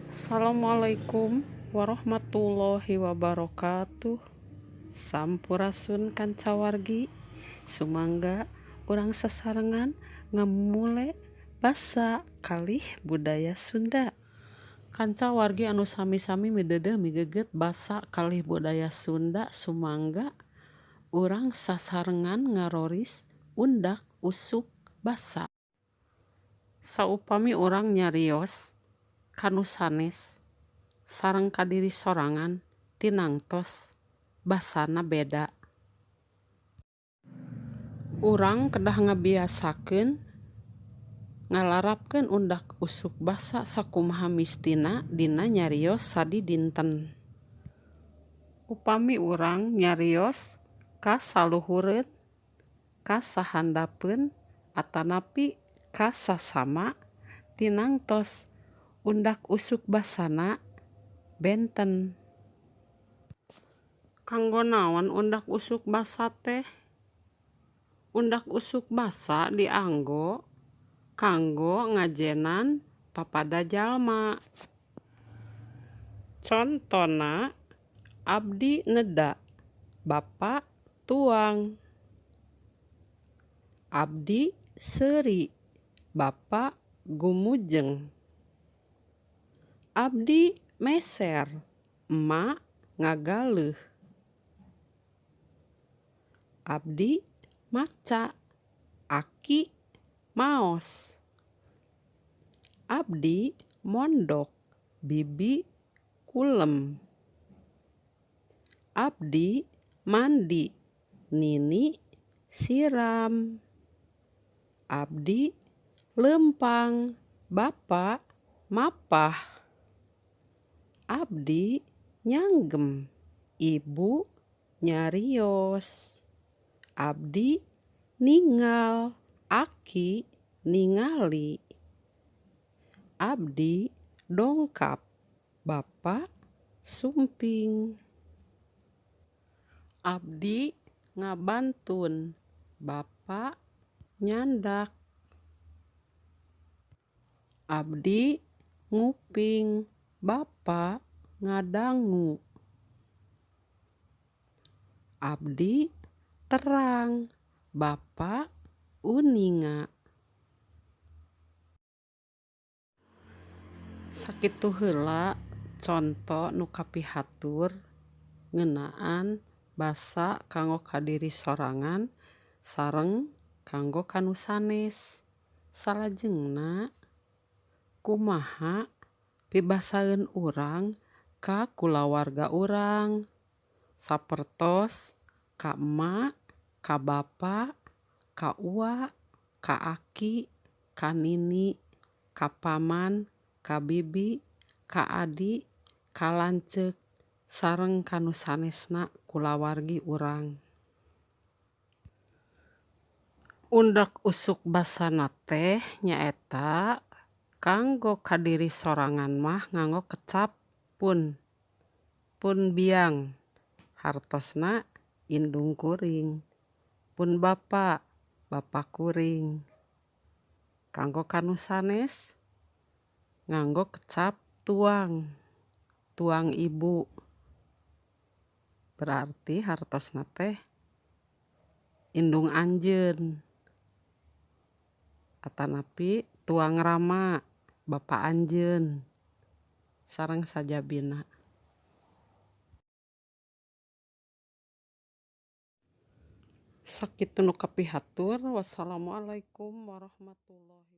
Assalamualaikum warahmatullahi wabarakatuh. Sampurasun kancawargi. Sumangga urang sasarengan ngamumule basa kalih budaya Sunda. Kancawargi anu sami-sami mideudeuh migeget basa kalih budaya Sunda, sumangga urang sasarengan ngaroris undak usuk basa. Saupami urang nyarios ka nu sanes sareng ka diri sorangan tinangtos basana beda. Urang kedah ngabiasakeun ngalarapkeun undak usuk basa sakumaha mistina dina nyarios sadidinten. Upami urang nyarios ka saluhureun, ka sahandapeun atanapi ka sasama tinangtos undak usuk basana benten. Kanggo naon undak usuk basa teh? Undak usuk basa dianggo kanggo ngajenan papada jalma. Contona abdi neda, bapa tuang. Abdi seuri, bapa gumujeng. Abdi meser, emak ngagaleuh. Abdi maca, aki maos. Abdi mondok, bibi kulem. Abdi mandi, nini siram. Abdi leumpang, bapa mapah. Abdi nyanggem, ibu nyarios. Abdi ningal, aki ningali. Abdi dongkap, bapa sumping. Abdi ngabantun, bapa nyandak. Abdi nguping, bapa ngadangu. Abdi terang, bapa uninga. Sakitu heula conto nu kapihatur ngeunaan basa kanggo ka diri sorangan sareng kanggo ka nu sanes. Salajengna kumaha pibasaeun urang ka kulawarga urang sapertos ka emak, ka bapa, ka uwa, ka aki, ka nini, ka paman, ka bibi, ka adi, ka lanceuk sareng ka nu sanesna kulawargi urang. Undak usuk basana teh nyaeta kanggo ka diri sorangan mah nganggo kecap pun, pun biang hartosna indung kuring, pun bapa, bapa kuring. Kanggo ka nu sanes nganggo kecap tuang, tuang ibu. Berarti hartosna teh indung anjeun atanapi tuang rama, bapa anjeun sareng sajabina. Sakitu nu kapihatur. Wassalamualaikum warahmatullahi.